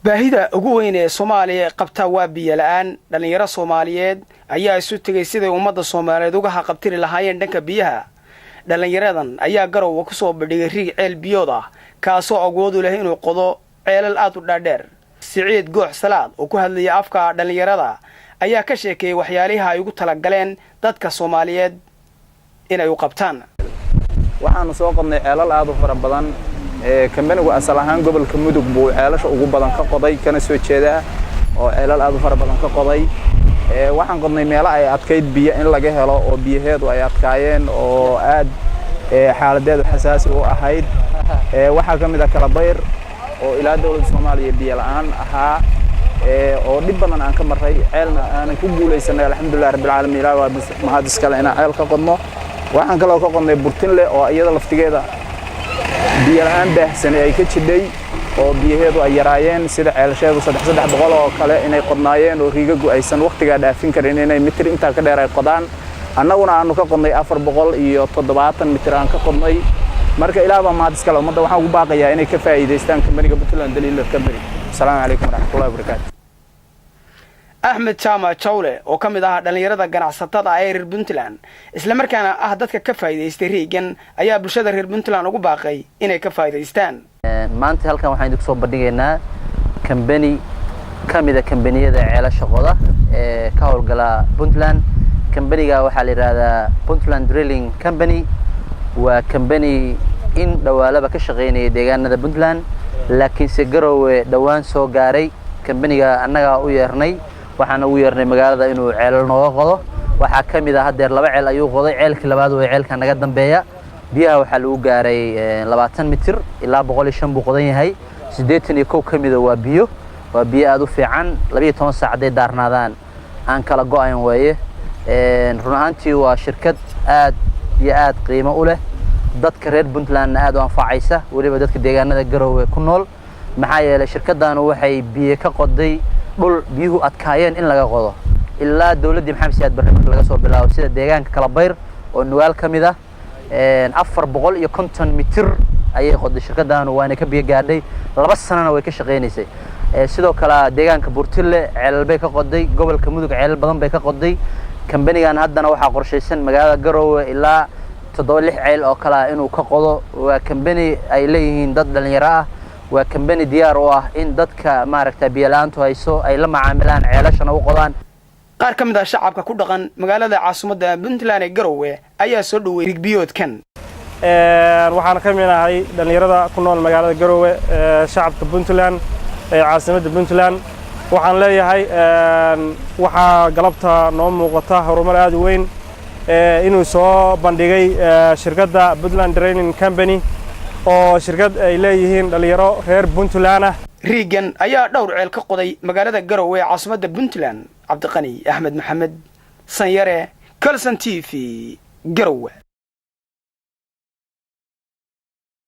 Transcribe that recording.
Baahida ugu weyn ee Soomaaliya qabtaa waa biyo la'aan. Dhallinyaro Soomaaliyeed ayaa isu tegay siday ummadda Soomaaliyeed uga haqabtiri lahaayeen dhanka biyaha. Dhallinyaradan ayaa Garowe ku soo bandhigay rig ceel biyood ah, kaasoo awood u leh inuu qodo ceelal aad u dhaadheer. Siciid Goox Salaad oo ku hadlayay afka dhallinyarada ayaa ka sheekeeyey waxyaaliha ay ugu talagaleen dadka Soomaaliyeed inay u qabtaan. Waxaanu soo qodnay ceelal aad u fara badan. Kambanigu asal ahaan gobolka Mudug buu ceelasha ugu badan ka qoday, kana soo jeedaa, oo ceelal aad u fara badan ka qoday. Waxaan qodnay meelo ay adkayd biyo in laga helo, oo biyaheedu ay adkaayeen, oo aad xaaladeedu xasaasi u ahayd. Waxaa ka mid ah Kalabayr, oo ilaa dowladda Soomaaliya biyo la'aan ahaa, oo dhib badan aan ka marray, ceelna aanan ku guulaysanay. Alxamdulilah rabbilcaalamiin, Ilaah waa mahad iskale inaan ceel ka qodno. Waxaan kaloo ka qodnay Burtinle, oo iyada laftigeeda biyo la'aan baahsanay ay ka jidhay, oo biyaheedu ay yaraayeen, sida ceelasheedu 300-300 oo kale inay qodnaayeen, oo riigagu aysan waqtigaa dhaafin karin inay mitir intaa ka dheer ay qodaan. Annaguna aanu ka qodnay 470 mitir aan ka qodnay. Marka Ilaah baa mahad iskale. Ummadda waxaan ugu baaqayaa inay ka faa'iidaystaan kambaniga Puntland Driller Company. Asalaamu calaykum waraxmatullahi wabarakaatu. Axmed Jaamac Jawle oo ka mid ah dhallinyarada ganacsatada ee reer Puntland, islamarkaana ah dadka ka faa'iidaystay riigan, ayaa bulshada reer Puntland ugu baaqay inay ka faa'iidaystaan. Maanta halkan waxaan idinku soo bandhigaynaa kambani ka mida kambaniyada ceelasha qoda ee ka howlgala Puntland. Kambaniga waxaa la yidhaahdaa Puntland Drilling Company. Waa kambani in dhowaalaba ka shaqaynaya deegaanada Puntland, laakiinse Garowe dhowaan soo gaaray. Kambaniga annagaa u yeernay, waxaana ugu yeernay magaalada inuu ceelal nooga qodo. Waxaa ka mid ah haddeer laba ceel ayuu qoday. Ceelkii labaad way ceelka naga dambeeya. Biyaha waxaa lagu gaaray 20 mitir ilaa 105 buu qodan yahay. 81 ka mida waa biyo, waa biyo aada u fiican. 12 saac hadday daarnaadaan aan kala go-ayn weeye. Run ahaantii waa shirkad aad iyo aad qiimo u leh, dadka reer Puntlandna aad u anfacaysa, weliba dadka deegaanada Garowe ku nool, maxaa yeelay shirkaddaanu waxay biyo ka qoday dhul biyuhu adkaayeen in laga qodo ilaa dowladdii Maxamed Siyaad Barre marka laga soo bilaabo, sida deegaanka Kalabayr oo Nugaal ka mid ah. 450 mitir ayay qoday shirkaddaanu, waana ka biyo gaadhay, 2 sanana way ka shaqaynaysay. Sidoo kale deegaanka Burtille ceelal bay ka qoday, gobolka Mudug ceelal badan bay ka qoday. Kambanigan haddana waxaa qorshaysan magaalada Garowe ilaa toddoba lix ceel oo kale ah inuu ka qodo. Waa kambani ay leeyihiin dad dhalinyaro ah. Waa kambani diyaar u ah in dadka maaragta biyo la-aantu hayso ay la macaamilaan, ceelashana u qodaan. Qaar ka mid ah shacabka ku dhaqan magaalada caasimadda Puntland ee Garowe ayaa soo dhoweeyey rigbiyoodkan. Waxaan ka mid ahay dhallinyarada ku nool magaalada Garowe, shacabka Puntland ee caasimadda Puntland. Waxaan leeyahay, waxaa galabta noo muuqata horumar aad u weyn inuu soo bandhigay shirkadda Puntland Drilling Company, oo shirkad ay leeyihiin dhallinyaro reer Puntland ah. Riigan ayaa dhowr ceel ka qoday magaalada Garowe ee caasimadda Puntland. Cabdiqani Axmed Maxamed Sanyare, Kalson TV, Garowe.